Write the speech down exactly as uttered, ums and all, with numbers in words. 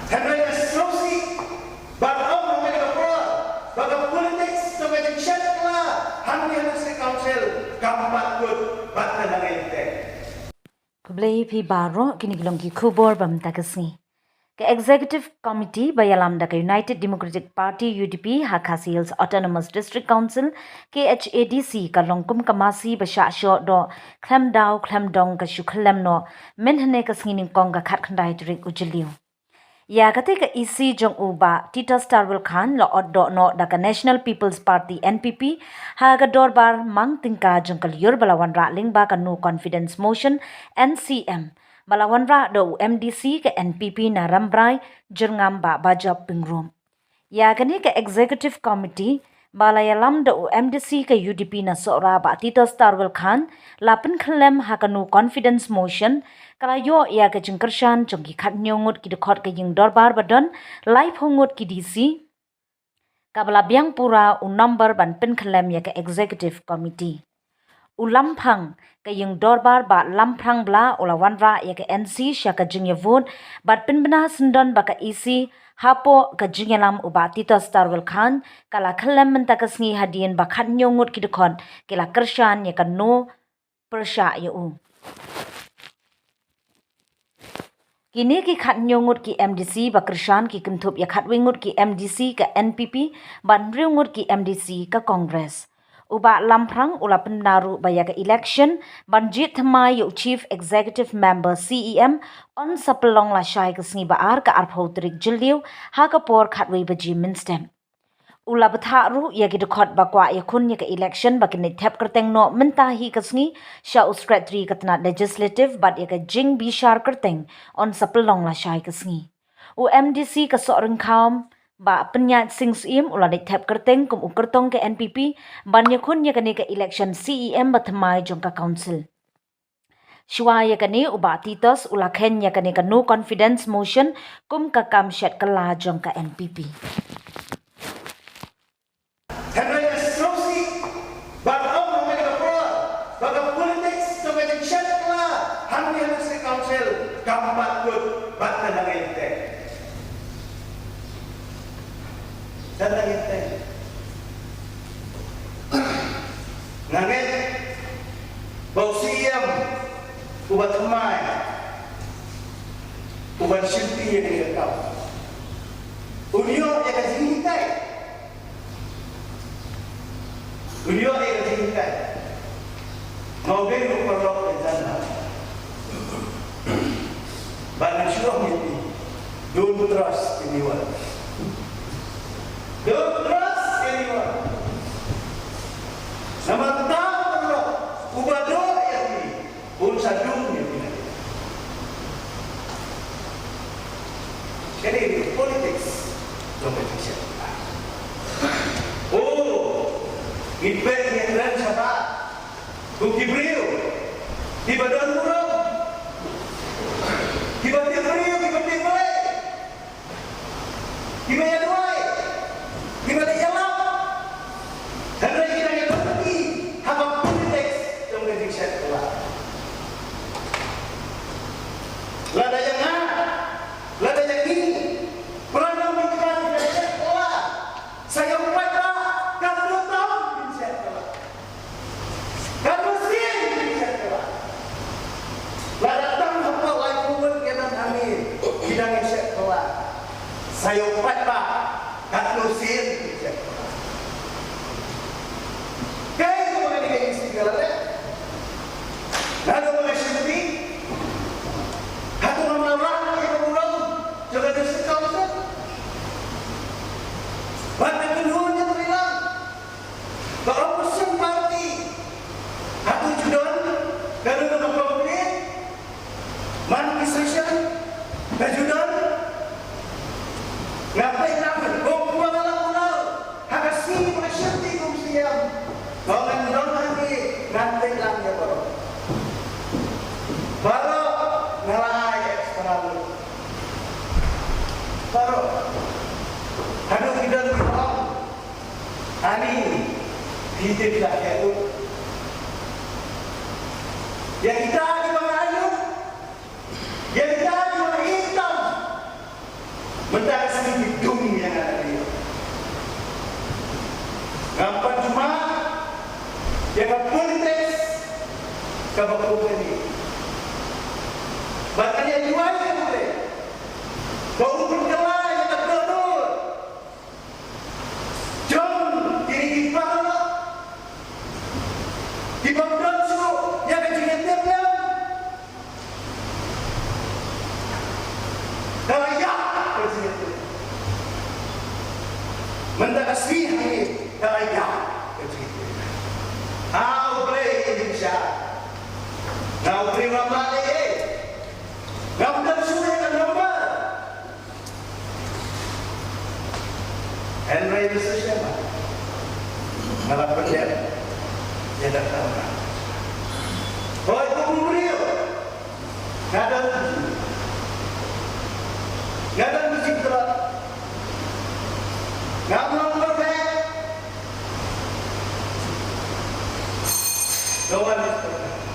Hynrei nga sngewsih ba ong ha kane ka por ba ka politics jong ka jingshad kylla hangne ha District Council kam pat kut bad ka nang ïa. Khublei phi baroh, kine ki long ki khubor ba mynta ka sngi. Ka Executive Committee ba ïalam da ka United Democratic Party, U D P, ha Khasi Hills Autonomous District Council, K H A D C, ka long kum ka masi ba shah shoh doh khlem daw khlem dong ka shu khyllem noh mynhynne ka sngi nyngkong ka khatkhyndai tarik u Jylliew. Ïa kata ka E C jong u Bah Titos Tarwel Khan la ot doh noh da ka National People's Party, N P P, ha ka dorbar mang tyngka jong ka lyiur ba la wanrah lyngba ka no confidence motion, N C M, ba la wanrah da u M D C ka N P P na Rambrai Jyrngam, Bah Bajop Pyngrope. Ïa kane ka Executive Committee ba la ïalam da u M D C ka U D P na Sohra, Bah Titos Tarwel Khan, la pynkhyllem ha ka no confidence motion, ka la ïoh ïa ka jingkyrshan jong ki khathynñiew ngut ki dkhot ka ïing dorbar ba don laiphew ngut ki D C, kaba la biang pura u nombar ban pynkhyllem ïa ka Executive Committee. U Lamphang ka ïing dorbar Bah Lamphrang Blah u la wanrah ïa ka N C sha ka jingïavote bad pynbna syndon ba ka E C hapoh ka jingïalam u Bah Titos Tarwel Khan ka la khyllem mynta ka sngi hadien ba khathynñiew ngut ki dkhot ki la kyrshan ïa ka no pyrshah ïa u. Kine ki khathynñiew ngut ki M D C ba kyrshan ki kynthup ïa khatwei ngut ki M D C ka N P P bad hynriew ngut ki M D C ka Congress. U Bah Lamphrang u la pynbna ruh ba ïa ka election ban jied thymmai ïa u Chief Executive Member, C E M, yn sa pynlong lashai ka sngi ba ar, ka arphew tarik Jylliew, ha ka por khatwei baje mynstep. U la bthah ruh ïa ki dkhot ba kwah ïakhun ïa ka election ba kin leit thep kyrteng noh mynta hi ka sngi sha u Secretary ka tnat Legislative bad ïa ka jingbishar kyrteng yn sa pynlong lashai ka sngi. U M D C ka Sohryngkham, Bah Pynïaid Sing Syiem, u la leit thep kyrteng kum u kyrtong ka N P P ban ïakhun ïa kane ka election C E M ba thymmai jong ka Council. Shuwa ïa kane u Bah Titos u la kheiñ ïa kane ka no confidence motion kum ka kam shet kylla jong ka N P P. Hynrei nga sngewsih ban ong ha kane ka por ba ka politics jong ka jingshet kylla hangne ha District Council kam pat kut bad ka nang ïa teng. Ka nang ïa teng. Nga ngeit ba u C E M uba thymmai uban shimti ïa kane ka kam un ïoh ïa ka jinghikai. Un ïoh ïa ka jinghikai. Nga ong beit ruh paralok ïa ka jana. Ba nga shu ong ïa phi, don't trust anyone. Don't trust anyone. Namar uta u paralok uba doh ïa phi un sa dung ïa phi. Kane ka politics jong ka jingshet. Oh, ngi peit ngi kren shaphang kum ki briew kiba don burom, kiba tip briew, kiba tip Blei, kiba ïaduwai, kiba leh ïalap. Hynrei ki dang ïaduwai ha ka politics jong ka jingshet kylla. Lada ïa nga, lada ïa ngi, para nongmihkhmat ki jingshet kylla, sa ïoh peit ba katno taïew ki jingshet kylla. Katno sien ki jingshet kylla. Lada tang hapoh laiphew ngut ki don hangne ki dang jingshet kylla, sa ïoh peit ba katno sien ki jingshet kylla. Kaei kaba kane ka E C ka la leh? Naduh ba nga shimti, hato ngam lah ban rah ïa ka burom jong ka District Council? Bad nga kynhun ïa ka bilang ka opposition party, hato ju don kano kano ka complaint? Man ki session ka ju don? Nga peit lang, kumba nga la kular ha ka sngi ba nga shimti kum C E M, ba ngan don hangne, ngan peit lang ïa baroh. Baroh nga la ai extra vote. Baroh. Haduh ki don ki ong, ani phi tip la khet lut. Ïa kita kiba nga ayu, ïa kita kiba nga ïeit tam, Mynta ka sngi ki dung ïa nga na ka ïing. Ngam pat jumah ïa ka politics kaba kum kane. Bad nga ïa duwai ïa U Blei ba un pynkylla ïa ka dohnud jong kine ki paralok kiba ym don shuh ïa ka jingïatiplem. Ka la ïap ka jingïatiplem. Mynta ka sngi hangne ka la ïap ka jingïatiplem. Ha U Blei in sha. Nga U Blei ngam lah ei ei. Ngam don shuh ïa ka number. Hynrei Mr Sharma, nga la pyndep ïa ka kamra. Hooid, ko briew, nga don, nga don ka jingtlot. Ngam long perfect. No one is perfect.